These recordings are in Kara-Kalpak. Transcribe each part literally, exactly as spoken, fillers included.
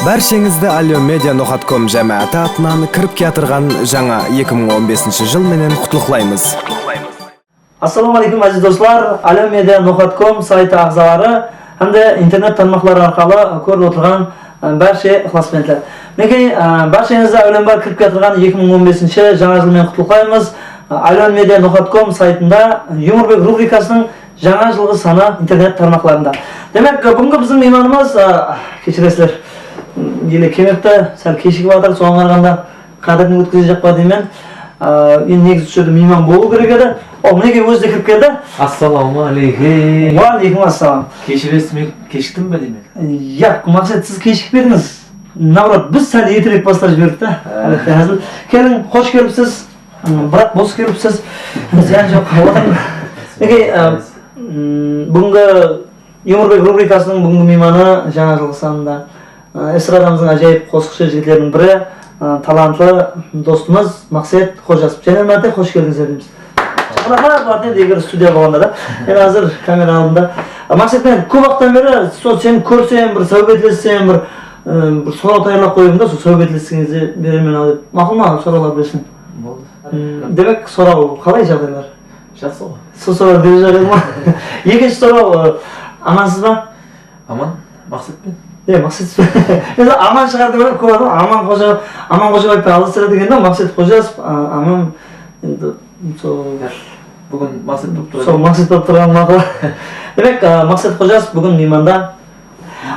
Bársheńizdi Alyo Media Noxatkom jámááti atınan kirip kiyatırǵan jańa eki mıń on besinshi jıl menen qutlıqlaymız. Assalawma áleykum, áziz doslar! Alyo Media Noxatkom saytı aǵzaları hám de internet tarmaqları arqalı kórip otırǵan, e, bárshe ıqlasbentler. Minekey, e, bársheńizdi áwlembar kirip kiyatırǵan eki mıń on besinshi jańa jıl menen qutlıqlaymız. E, Alyo Media Noxatkom saytında Yumorbek rubrikasınıń jańa jılǵı sanı internet tarmaqlarında. Demek, e, búgingi biziń miymanımız, e, keshiresizler, ele kelmepti, sál keshigip atır, soǵan qaraǵanda qádirin ótkizejaq pa deymen. Á, endi negizi usı jerde miyman bolıw kerek edi. O, minekey, ózi de kirip keldi. Assalawma áleykum. Wa áleykum assalam. Keshiresiz, men keshiktim be deymen? Yaq, Maqset, siz keshikpedińiz. Naoborot, biz sál erterek baslap jiberdik ta. Há. Álbette, házil. Keliń, xosh kelipsiz. Biraq bos kelipsiz. Zıyan joq, otırıń. Minekey, á, m, búgingi Yumorbek rubrikasınıń búgingi miymanı jańa jılǵı sanında, ı, estradamızdıń ájayıp qosıqshı jigitleriniń biri, ı, talantlı dostımız Maqset Xojasov. Jáne bir márte xosh keldińizler deymiz. Shaqıraqlar bardı endi, eger studiya bolǵanda da. Endi házir kamera aldında. I, Maqset, men kóp waqıttan beri sol seni kórsem, bir sáwbetlessem, bir, ı, bir soraw tayarlap qoydım da, sol sáwbetleskeńizde beremen-aw dep. Maqul ma, sorawlar bersem? Boldı. M, demek, soraw, qalay jaǵdaylar? Jaqsı ǵoy. Sol soraw berip jibereyin ba? Ekinshi soraw, ı, amansız ba? Aman, Maqsetpen. E, Maqset. Endi Aman shıǵar dep oyladım, kóp adam Aman Xoja, Aman Xojabaevpen alıstıradı eken de, Maqset Xojasov, a, Aman, endi sol, búgin Maqset bolıp turǵan. Sol Maqset bolıp turǵanı maqul. Demek, a, Maqset Xojasov búgin miymanda.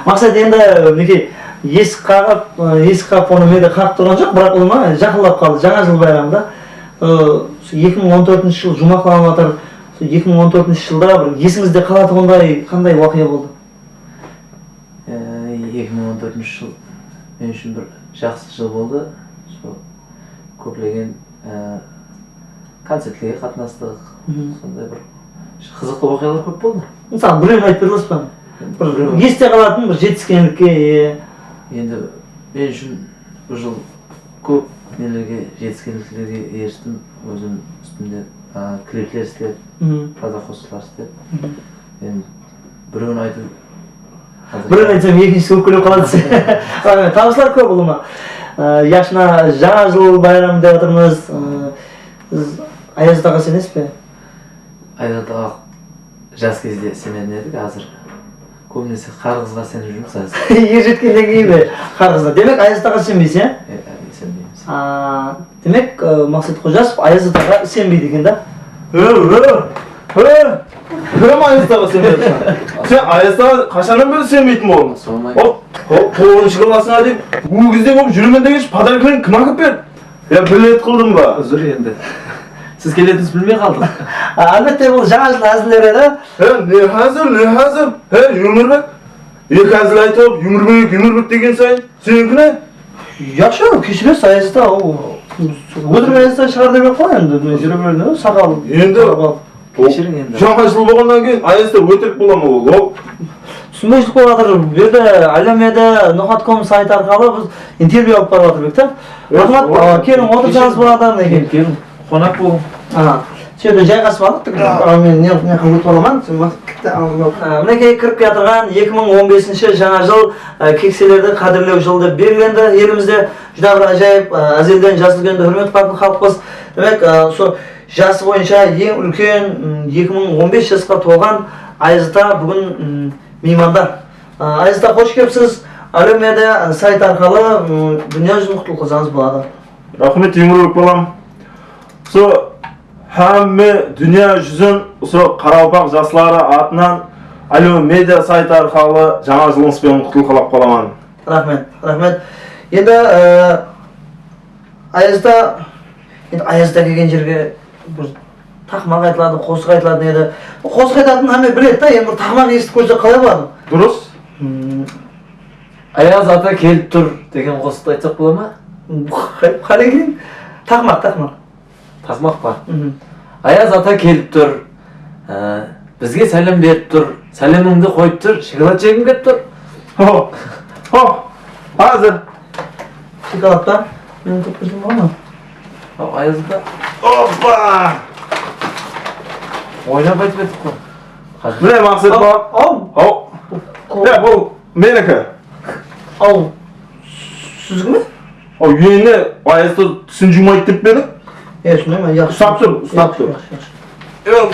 Maqset, endi, minekey, esik qaǵıp, ı, esik qaǵıp, onı men de qaǵıp turǵan joq, biraq ulıwma jaqınlap qaldı, Jańa jıl bayramı da. I, usı eki mıń on tórtinshi jıl juwmaqlanıp atır. Usı eki mıń on tórtinshi jılda bir esińizde qalatuǵınday qanday waqıya boldı? E, eki mıń on tórtinshi jıl men ushın bir jaqsı jıl boldı. Sol kóplegen, e, koncertlerge qatnastıq. Sonday bir qızıqlı waqıyalar kóp boldı. Mısalı, birewin aytıp bere alasız ba? Bir este qalatın bir jetiskenlikke iye. Endi men ushın bul jıl kóp nelerge, jetiskenliklerge eristim. Ózim ústimde, a, klipler islep, taza qosıqlar islep. Endi birewin aytıp, birewin aytsam, ekinshisi ókpelep qaladı. Tabıslar kóp, ulıwma. I, jaqshına, Jańa jıl bayramı dep atırmız. I, siz Ayaz ataǵa isenesiz be? Ayaz ataǵa jas gezde isenetin edik, házir kóbinese qarǵızǵa isenip júrmiz házir. Er jetkennen keyin be qarǵızǵa? Demek, Ayaz ataǵa isenbeysiz, ya? E, e, isenbeymiz. A, demek, ı, Maqset Xojasov Ayaz ataǵa isenbeydi eken da. He, he, he. Kim Ayaz ataǵa isenbeydi? Sen Ayaz ataǵa qashannan beri isenbeytin boldıń? Sormay. Hop, hop, toǵızınshı klasına deyin ógizdey bolıp júremen degenshe, podarkalardı kim ákep berdi? Ya, bilet qıldım ba? Uzr endi. Siz keletinińizdi bilmey qaldıq. A, álbette, bul Jańa jıl házilleri edi. He, ne házil, ne házil? He, Yumorbek. Eki házil aytıp, Yumorbek, Yumorbek degen sayın, seniki ne? Yaqshı, keshiresiz, Ayaz ata, ol ótirik Ayaz ata shıǵar demey-aq qoy endi, men júre berdim, saqal. Endi Keshiriń endi. Jańa jıl bolǵannan keyin Ayaz ata ótirik bola ma ol? Ol túsinbewshilik bolıp atır. Bul jerde Alyo Media Noxatkom saytı arqalı biz intervyu alıp barıp atırmız, ta? Raxmat, a, keliń, otırsańız boladı, minekey. Keliń, keliń. Qonaq bolıń. A, sol jerde jayǵasıp aldık. A, men ne, ne qılıp ótip alaman, sen waqıt kitti aldın. A, minekey, kirip kiyatırǵan eki mıń on besinshi jańa jıl, a, kekselerdi qádirlew jılı dep belgilendi elimizde. Júdá bir ájayıp, a, ázelden jas úlkendi húrmet qılatuǵın xalıqpız. Demek, a, usı jası boyınsha eń úlken, m, eki mıń on bes jasqa tolǵan Ayaz ata búgin, m, miymanda. A, Ayaz ata, xosh kelipsiz. Alyo Media saytı arqalı, m, dúnya júzin qutlıqlasańız boladı. Raxmet, Yumorbek balam. Usı hámme dúnya júzin usı qaraqalpaq jasları atınan Alyo Media saytı arqalı jańa jılıńız benen qutlıqlap qalaman. Raxmet, raxmet. Endi, e, Ayaz ata, endi Ayaz ata kelgen jerge bir taqmaq aytıladı, qosıq aytıladı edi. Qosıq aytatın hámme biledi da, endi bir taqmaq esitip kórsek qalay boladı? Durıs. Hmm. Ayaz ata kelip tur degen qosıqtı aytsaq bola ma? Qay-, qálegin? Taqmaq, taqmaq. Taqmaq pa? Mhm. Ayaz ata kelip tur, e, bizge sálem berip tur, sálemimdi qoyıp tur, shokolad jegim kelip tur. Ho, ho, házir. Shokolad pa? Men kóp berdim ǵoy. Al, Ayaz ata. Oppa! Oynap aytıp edik ǵoy. Mine, Maqset baw. Aw. Aw. Ya, bul meniki. Aw. Sizniki me? Aw, endi Ayazda tisin juwmaydı dep pe ediń? E, shunday ma? Yaqshı. Uslap tur, uslap tur. Yaqshı, yaqshı.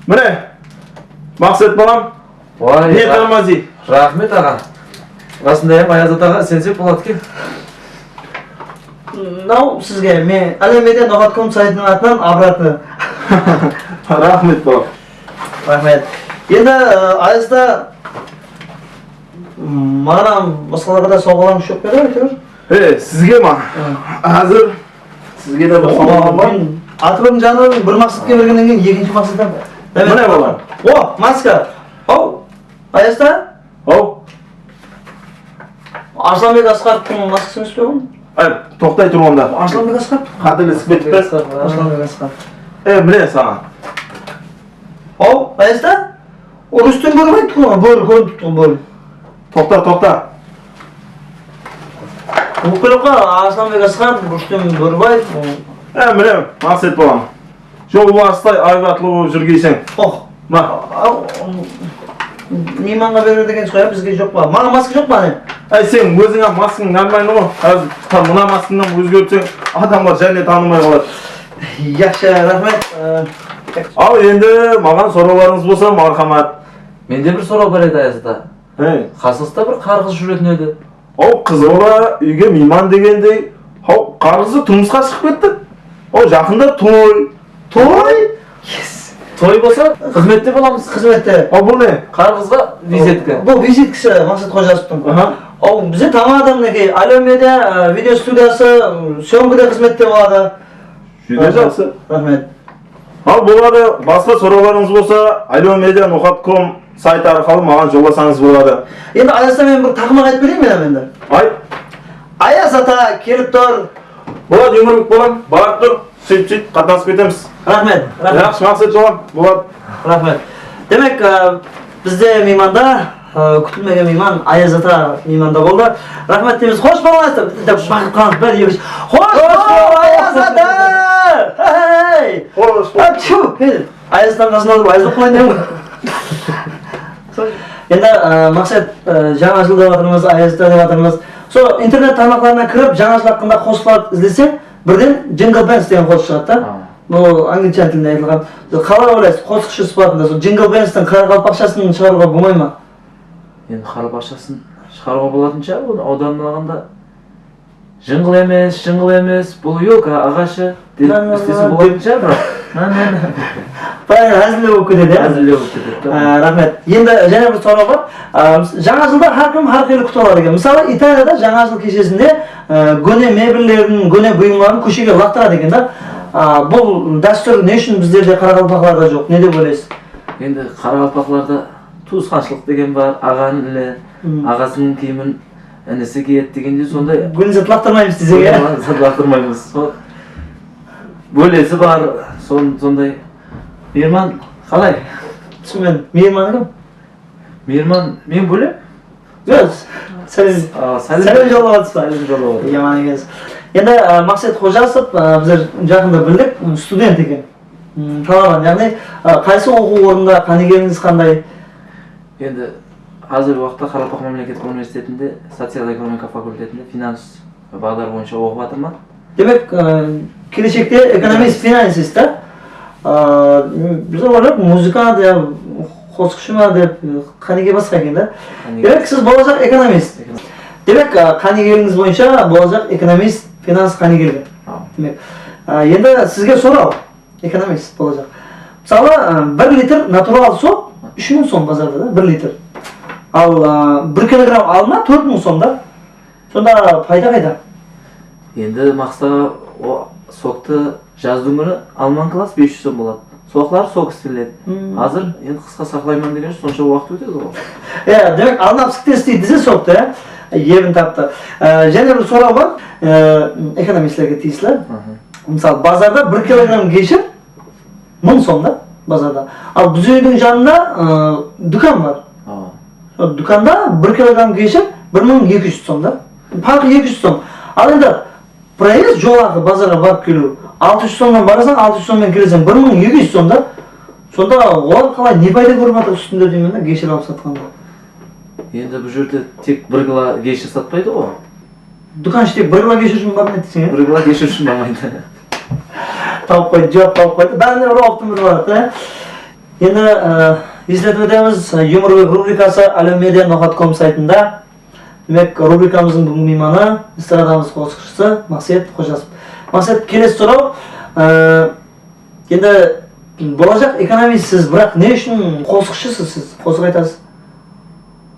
Mine, Maqset balam. Vay, ne ra-, tamazi. Raxmet, aǵa. Rasında hám Ayaz ataǵa isensek boladı eken. Mınaw sizge men Alem media noqat kom saytınıń atınan обратно. Raxmet, balam. Raxmet. Endi, e, Ayazda, m, maǵan hám basqalarǵa da sawǵalarıńız joq pa edi, áytewir? E, sizge ma? Házir sizge de bir sawǵa bar. Atırıwdıń janına bir Maqsetke bergennen keyin ekinshi Maqset hám. Mine, balam. O, maska. Haw, Ayazda? Haw. Arslanbek Asqarovtıń maskası emes pe bul? Ay, toqtay tur onda. Arslanbek Asqarov? Qátelesip ketip pe? Arslanbek Asqarov. E, mine saǵan. Haw, Ayazda? O Rustem Bórbaev tuǵın, Bóri, kórinip turǵan Bóri. Toqta, toqta. Bul kerek ǵo, Arslanbek Asqarov, Rustem Bórbaev. E, mine, Maqset balam. Jolbastay aybatlı bolıp júrgeyseń. Oh. Ma. Aw, miymanǵa berer degen soya bizge joq pa? Maǵan maska joq pa ne? Áy, sen óziń-aq maskań normalnıy ǵo. Házir ta mına maskańnan ózgertseń, adamlar jáne tanımay qaladı. Yaqshı, raxmet. Al, endi maǵan sorawlarıńız bolsa, marhamat. Mende bir soraw bar edi, Ayaz ata. Hey. Qasıńızda bir qarǵız júretin edi. Aw, qız bala úyge miyman degendey, haw, qarǵızı turmısqa shıǵıp ketti. Aw, jaqında toy. Toy? Yes. Toy bolsa, xızmette bolamız. Xızmette. Aw, bul ne? Qarǵızǵa vizitka. Bul vizitkası Maqset Xojasovtıń. Aha. Aw, bize tańladı minekey, Alem media, e, video studiyası, m, syomkada xızmette boladı. Júdá jaqsı. Raxmet. Al, boladı. Basqa sorawlarıńız bolsa, alem media noqat kom saytı arqalı maǵan jollasańız boladı. Endi Ayaz ata, men bir taqımaq aytıp bereyin be endi? Ayt. Ayaz ata kelip tur. Boladı, Ómirbek balam, barıp tur. Sóytip, sóytip qatnasıp ketemiz. Raxmet, raxmet. Yaqshı, Maqset balam, boladı. Raxmet. Demek, e, bizde miymanda, e, kútilmegen miyman Ayaz ata miymanda boldı. Raxmet deymiz. Xosh bolıńız dep baqırıp qalamız. Bir, eki, úsh. Xosh bol, Ayaz ata! Hey! Xosh bol. Atshu! Hey! Ayaz atanıń qasında otırıp Ayaz bolıp qalayın deymen. Endi, e, Maqset, e, jańa jıl dep atırmız, Ayaz ata dep atırmız. Sol internet tarmaqlarına kirip, jańa jıl haqqında qosıqlar izleseń, birden Jingle Bells degen qosıq shıǵadı da. Ha. Bul anglichan tilinde aytılǵan. Siz qalay oylaysız, qosıqshı sıpatında sol Jingle Bellstiń qaraqalpaqshasın shıǵarıwǵa bolmay ma? Endi qaraqalpaqshasın shıǵarıwǵa bolatın shıǵar, onı awdarıp alǵanda jıńǵıl emes, jıńǵıl emes, bul yolka aǵashı dep istese bolatın shıǵar, biraq. Bári házillew bolıp ketedi, ya? Házillew bolıp ketedi, ya. Á, raxmet. Endi jáne bir soraw bar. Á, jańa jıldı hár kim hár qıylı kútip aladı eken. Mısalı, Italiyada jańa jıl keshesinde, á, góne mebellerin, góne buyımların kóshege ılaqtıradı eken da. Á, bul dástúr ne ushın bizlerde, qaraqalpaqlarda joq? Ne dep oylaysız? Endi qaraqalpaqlarda tuwısqanshılıq degen bar, aǵa-inili, aǵasınıń kiyimin inisi kiyedi degendey, sonday. Góne zat ılaqtırmaymız desek, ya? Góne zat ılaqtırmaymız. Sol bólesi bar, son-, sonday. Miyirman qalay? Túsinbedim. Miyirman kim? Miyirman, men bólem. Joq, sálem. A, sálem. Sálem jollap atırsań. Sálem jollap atır. Yaman ekensiz. Endi, a, Maqset Xojasov, a, bizler jaqında bildik, student eken. M, talaban, yaǵnıy, a, qaysı oqıw ornında, qánigeligińiz qanday? Endi házirgi waqıtta Qaraqalpaq mámleketlik universitetinde social ekonomika fakultetinde finans baǵdarı boyınsha oqıp atırman. Demek, a, keleshekte ekonomist, finansist, a? A, m, biz oyladıq, muzıkant ya qosıqshı ma dep, qánige basqa eken da. Qánige. Demek, siz bolajaq ekonomist. Ekonomist. Demek, a, qánigeligińiz boyınsha bolajaq ekonomist, finans qánigeligi. Demek, a, endi sizge soraw. Ekonomist bolajaq. Mısalı, ı, bir litr natural sok úsh mıń som bazarda da, bir litr. Al, ı, bir kilogramm alma tórt mıń som da. Sonda payda qayda? Endi Maqset aǵa, o soktı jazdıń kúni alman klass bes júz som boladı. Soqları sok istetiledi. Házir endi qısqa saqlayman degenshe sonsha waqıt ótedi ǵoy. Ya, demek, alma pisikte isleydi dese soktı, ya. Ebin taptı. I, jáne bir soraw bar, ı, ekonomistlerge tiyisli. Mısalı, bazarda bir kilogramm geshir mıń som da, bazarda. Al, biz úydiń janında, ı, dúkan bar. Sol dúkanda bir kilogramm geshir bir mıń eki júz som da. Parqı eki júz som. Al, endi proezd, jol haqı, bazarǵa barıp keliw. Altı júz somnan barasań, altı júz somnan keleseń, bir mıń eki júz som da. Sonda olar qalay, ne payda kórip atır ústinde deymen da, gesher alıp satqanda? Endi bul jerde tek bir kilo gesher satpaydı ǵo. Dúkan ishinde bir kilo gesher ushın barmaydı deseń, e? Bir kilo gesher ushın barmaydı. Tawıp qoydı, juwap tawıp qoydı. Bárine bir optım bir baradı, e? Endi, e, esletip ótemiz, Yumorbek rubrikası alyomedia noqat kom saytında. Demek, rubrikamızdıń búgingi miymanı estradamız qosıqshısı Maqset Xojasov. Maqset, kelesi soraw, e, endi bolajaq ekonomistsiz, biraq ne ushın qosıqshısız siz? Qosıq aytasız.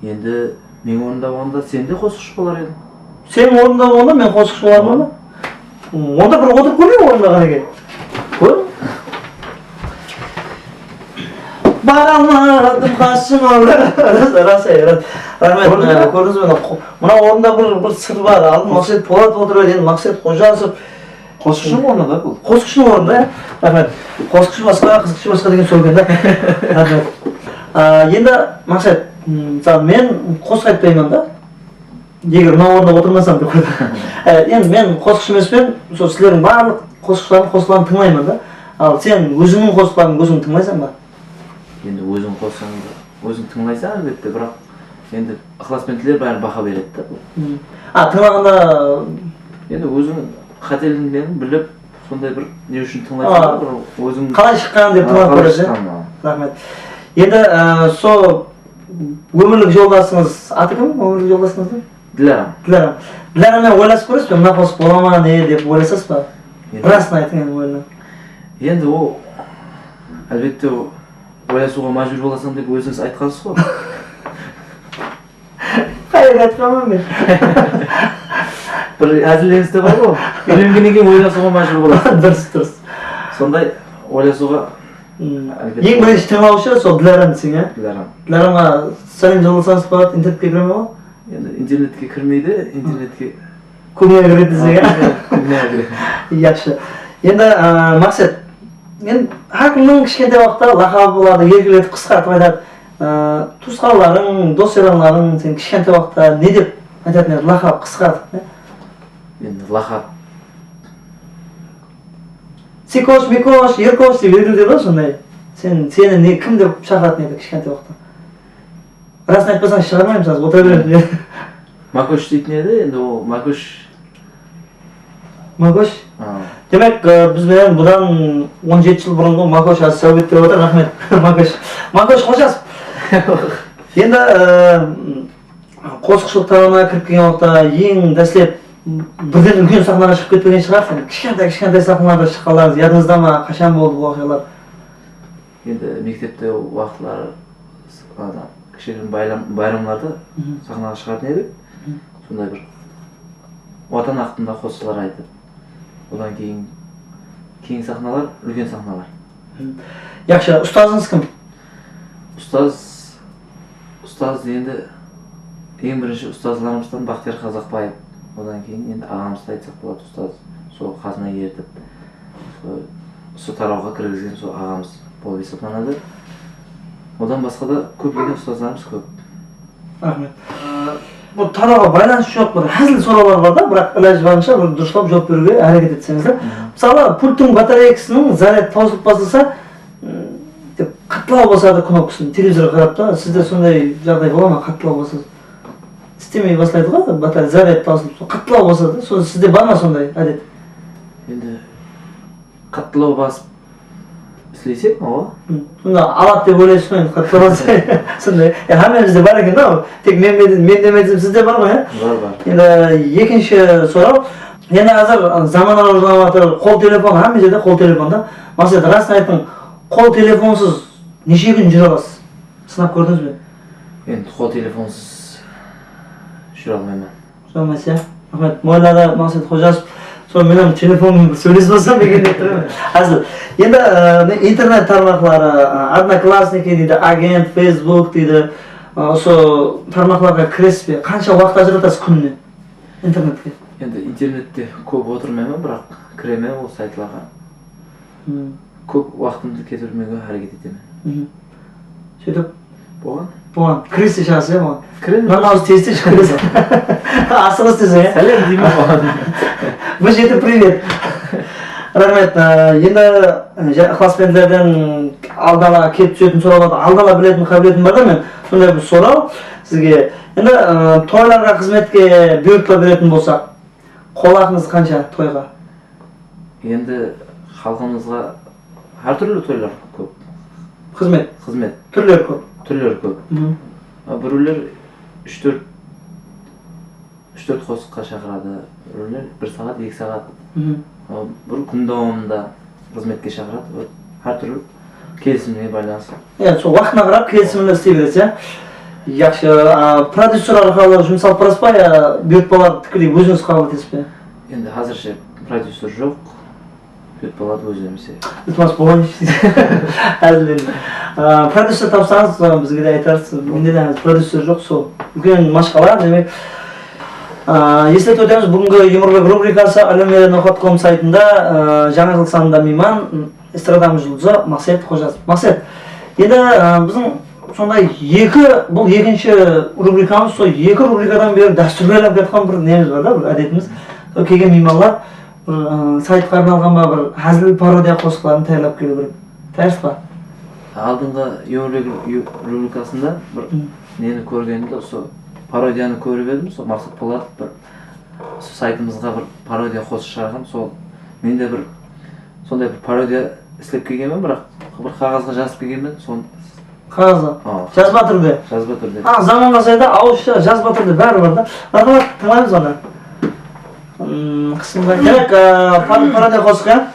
Endi men orında bolǵanda sen de qosıqshı bolar ediń. Sen orında bolǵanda men qosıqshı bolarman ba? Onda bir otırıp kóreyik orında qánekey. Kór. Bara almadım qasıma. Ras, ras, ras. Raxmet. Kórdińiz be? Mına qo-, mına orında bir, bir sır bar. Aldın Maqset Polat otır edi, endi Maqset Xojasov. Qosıqshınıń ornında da bul. Qosıqshınıń ornında, ya. Raxmet. Qosıqshı basqa, qızıqshı basqa degen sóz eken da. Raxmet. A, endi Maqset, m, mısalı, men qosıq aytpayman da. Eger mına orında otırmasam dep qoydı. E, endi men qosıqshı emespen, sol sizlerdiń barlıq qosıqshılardıń qosıqların tıńlayman da. Al sen ózińniń qosıqlarıńdı óziń tıńlaysań ba? Endi óziń qossań da, óziń tıńlaysań, álbette, biraq endi ıqlasbentler bárin baha beredi da bul. Hmm. A, tıńlaǵanda endi óziń qáteliklerin bilip, sonday bir ne ushın tıńlaysań da, bir óziń qalay shıqqanın dep tıńlap kóresiz. Raxmet. Endi, e, sol Ómirlik joldasıńız, atı kim? Ómirlik joldasıńızdıń? Dilaram. Dilaram. Dilaram menen oylasıp kóresiz be? Mına qosıq bola ma, ne dep oylasasız ba? Endi rasın aytıń endi oyına. Endi ol, álbette, ol oylasıwǵa májbúr bolasań dep ózińiz aytqansız ǵo. Qayerge aytqanman men? Bir házillerińiz de bar ǵo. Úylengennen keyin oylasıwǵa májbúr bolasız. Durıs, durıs. Sonday oylasıwǵa Hmm. Álbette. Eń birinshi tıńlawshı sol Dilaram deseń, ya? Dilaram. Dilaramǵa sálem jollasańız boladı, internetke kire me ol? Endi internetke kirmeydi, internetke kóbirek kiredi deseń, ya? Kóbirek kiredi. Yaqshı. Endi, a, Maqset, endi hár kimniń kishkentay waqıtta laqabı boladı, erkeletip, qısqartıp aytadı. A, tuwısqanlarıń, dos-yaranlarıń sen kishkentay waqıtta ne dep aytatın edi, laqap qısqartıp, ne? Endi laqap Sikosh, Mikosh, Erkosh dep erkeletetuǵın sonday. Sen, seni ne, kim dep shaqıratın edi kishkentay waqıtta? Rasın aytpasań, shıǵarmaymız, házir otıra beremiz. Makosh deytin edi, endi ol Makosh. Makosh? A. Demek, e, biz benen budan on jeti jıl burınǵı Makosh házir sáwbetlep otır, raxmet, Makosh. Makosh Xojasov. Endi, e, Qosıqshılıq tariyxına kirip kelgen waqıtta eń dáslep birden úlken saxnaǵa shıǵıp ketpegen shıǵarsız. Endi kishkentay, kishkentay saxnalarda shıqqanlarıńız yadıńızda ma? Qashan boldı bul waqıyalar? Endi mektepte waqıtları s-, ana, kishigirim bayram-, bayramlarda saxnaǵa shıǵatın edik. Sonday bir Watan haqqında qosıqlar aytıp, odan keyin keń saxnalar, úlken saxnalar. Yaqshı, ustazıńız kim? Ustaz, ustaz endi eń birinshi ustazlarımızdan Baxtiyar Qazaqbaev, odan keyin endi aǵamızdı aytsaq boladı, ustaz, sol qazına eritip, sol, usı tarawǵa kirgizgen sol aǵamız bolıp esaplanadı. Odan basqa da kópgene ustazlarımız kóp. Raxmet. Bul tarawǵa baylanısı joq bir házil sorawlar bar da, biraq ilajı barınsha bir durıslap juwap beriwge háreket etseńiz da. Mısalı, pulttıń batareykasınıń zaryad tawsılıp baslasa, dep qattılaw basadı knopkasın, televizorǵa qarap ta. Sizde sonday jaǵday bola ma, qattılaw basasız? Islemey baslaydı ǵoy, batareya zaryad tawsılıp, qattılaw basadı. Sonda sizde bar ma sonday ádet? Endi qattılaw basıp islesek, awa. Sonda aladı dep oylaysız ǵoy, endi qattılaw bassa. Sonday. Ya, hámmemizde bar eken da, tek men, men, men demesem, sizde bar ǵoy, ya? Bar, bar. Endi ekinshi soraw. Endi házir zamanagóy rajlanıp atır, qol telefon, hámme jerde qol telefon da. Maqset, rasın aytıń, qol telefonsız neshe kún júre alasız? Sınap kórdińiz be? Endi qol telefonsız júre almayman. Júre almaysız, ya? Raxmet. Moyladı Maqset Xojasov. Sol men hám telefon menen bir sóylesip alsam eken dep turman. Házir. Endi, e, ne, internet tarmaqları, e, Odnoklassniki deydi, Agent, Facebook deydi. E, usı tarmaqlarǵa kiresiz be? Qansha waqıt ajıratasız kúnine internetke? Endi internette kóp otırmayman, biraq kiremen ol saytlarǵa. Kóp waqtımdı ketirmewge háreket etemen. Sóytip? Bolǵan. Bolǵan. Kiresiz, shıǵasız, ya, bolǵan. Kiremen. Mınaw tez-tez kiresiz. Asıǵıs deseń, ya? Sálem deymen oǵan. Bir jeti privet. Raxmet, e, endi, e, ja-, ıqlasbentlerden aldın ala kelip túsetin sorawlardı aldın ala biletin qábiletim bar da men. Sonday bir soraw sizge. Endi, e, toylarǵa xızmetke buyırtpa beretin bolsaq, qol aqıńız qansha toyǵa? Endi xalqımızǵa hár túrli toylar kóp. Xızmet. Xızmet. Túrleri kóp. Túrleri kóp. Mhm. A, birewler úsh-tórt, úsh-tórt qosıqqa shaqıradı, birewler bir saat, eki saat. Mhm. A, bir kún dawamında xızmetke shaqıradı. Hár túrli kelisimine baylanıslı. Iya, sol waqtına qarap kelisimli isley beresiz, ya? Yaqshı, a, prodyuser arqalı jumıs alıp barasız ba, ya buyırtpalardı tikkeley ózińiz qabıl etesiz be? Endi házirshe prodyuser joq. Buyırtpalardı ózlerimiz. Iltimas, bolay. Házil endi. A, prodyuser tapsańız, a, bizge de aytarsız. Mende de házir prodyuser joq, sol. Úlken mashqala, demek. A, esletip ótemiz, búgingi Yumorbek rubrikası Alyon media noqat kom saytında, a, jańa jıl sanında miyman, estradamız juldızı Maqset Xojasov. Maqset, endi, a, biziń sonday eki, bul ekinshi rubrikamız, sol eki rubrikadan beri dástúrge aylanıp kiyatqan bir nemiz bar da, bir ádetimiz. Sol kelgen miymanlar bir, ı, saytqa arnalǵan ba, bir házil parodiya qosıqların tayarlap keliw kerek. Tayarsiz ba? Aldınǵı Yumorbek ru-, rubrikasında bir Hı. neni kórgenimde, usı parodiyanı kórip edim, sol Maqset Polatov bir usı saytımızǵa bir parodiya qosıq shıǵarǵan, sol men de bir sonday bir parodiya islep kelgenmen, biraq bir qaǵazǵa jazıp kelgenmen, sonı Qaǵazǵa. A. Jazba túrde. Jazba túrde. A, zamanǵa say da, awızsha, jazba túrde, bári bar da. Marhamat, tıńlaymız onı. Hmm, qısımda. Demek, a, par-, parodiya qosıq, ya?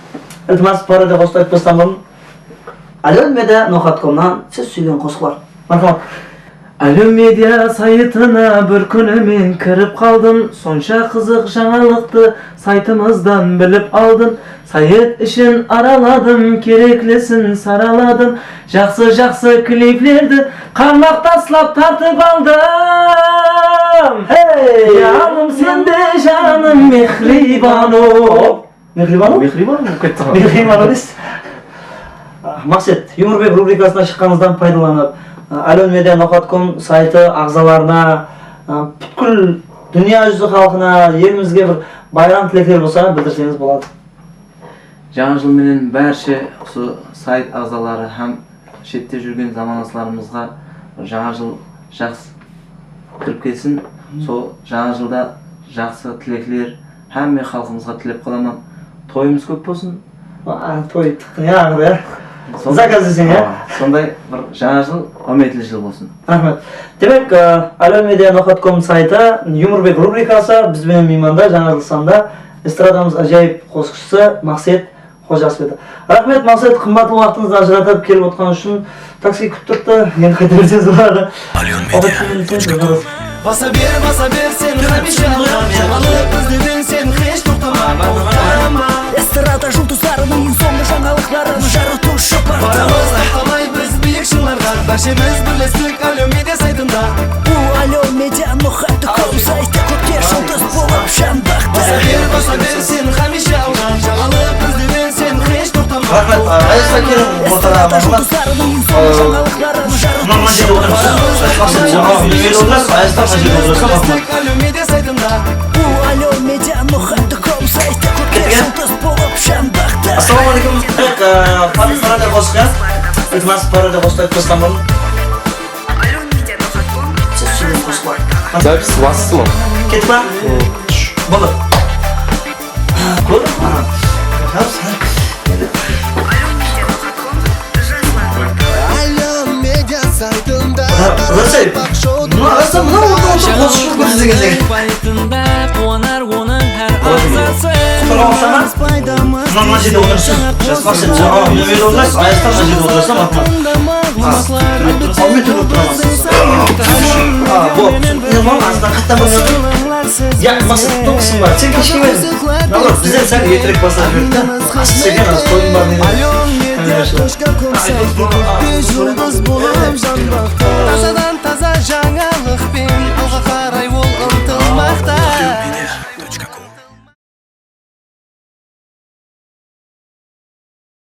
Iltimas, parodiya qosıqtı aytpastan burın, Alyon media noqat komnan siz súygen qosıqlar. Marhamat. Alyon media saytına bir kúni men kirip qaldım. Sonsha qızıq jańalıqtı saytımızdan bilip aldım. Sayt ishin araladım, kereklisin saraladım. Jaqsı-jaqsı kliplerdi qarmaq taslap tartıp aldım. Hey! Janım sende, janım Mehribanu. Mehribanu? Mehribanu bolıp ketti ǵoy. Mehribanu deysiz. Maqset, Yumorbek rubrikasına shıqqanıńızdan paydalanıp, Alyon media noqat kom saytı aǵzalarına, pútkil dúnya júzi xalqına, elimizge bir bayram tilekler bolsa bildirseńiz boladı. Jańa jıl menen bárshe usı sayt aǵzaları hám shette júrgen zamanlaslarımızǵa jańa jıl jaqsı kirip kelsin. Sol jańa jılda jaqsı tilekler hámme xalqımızǵa tilep qalaman. Toyımız kóp bolsın. A, toy tıqtıń ya, aǵır ya. Zakaz deseń ya. A, sonday bir jańa jıl, áwmetli jıl bolsın. Raxmet. Demek, e, Alyon media noqat kom saytı, Yumorbek rubrikası, biz benen miymanda jańa jıl sanında estradamız ájayıp qosıqshısı Maqset Xojasov edi. Raxmet, Maqset, qımbatlı waqtıńızdı ajıratıp kelip otqanı ushın. Taksi kútip turıptı, endi qayta berseńiz boladı. Alyon media. Basa ber, basa ber sen hámiyshe alǵa, jańalıq izlewden sen hesh toqtama, toqtama. Estrada juldızlarınıń eń sońǵı jańalıqların jarıtıwshı portal. Barımız toqtamay biz biyik shıńlarǵa, bárshemiz birlestik Alyon media saytında. Bu Alyon media noqat kom saytı kókte juldız bolıp janbaqtı. Basa ber, basa ber sen hámiyshe alǵa, jańalıq izlewden sen hesh toqtama. Raxmet, a, Ayaslan keliń, ortaǵa. Estrada juldızlarınıń eń sońǵı jańalıqların jarıtıwshı portal. Mına jerde otırıpsız. Ayaslan mına jerde otırsa, Ayaslan mına jerde otırsa, Maqset. Alyon media noqat kom saytı kókte juldız bolıp janbaqtı. Assalawma aleykum. Demek, e, par-, parodiya qosıq, ya? Iltimas, parodiya qosıqtı aytıp taslam burın. Alyon media noqat kom. Siz súygen qosıqlar. Запись baslısı ma? Kettik pa? Boldı. Kórdim. Alyon media saytında. Mına qarasa, mına orta orta qosıq shıǵıp ketedi degen. Saytında quwanar onıń hár aǵzası. Qutırıp alsana. Mına, mına jerde otırıpsız. Maqset, sen mına jerde otırasań, Maqset. Al, men turıp otırman. A, bol. Mına, mına, azdan qattan qoyıp. Ya, Maqset, toqısın ba? Sen keshke ber. Naoborot, bizden sál erterek baslap jiberdik ta. Ası eken, az qoyın bar deydi. Alyon media tochka kom saytı kókte juldız bolıp janbaqtı.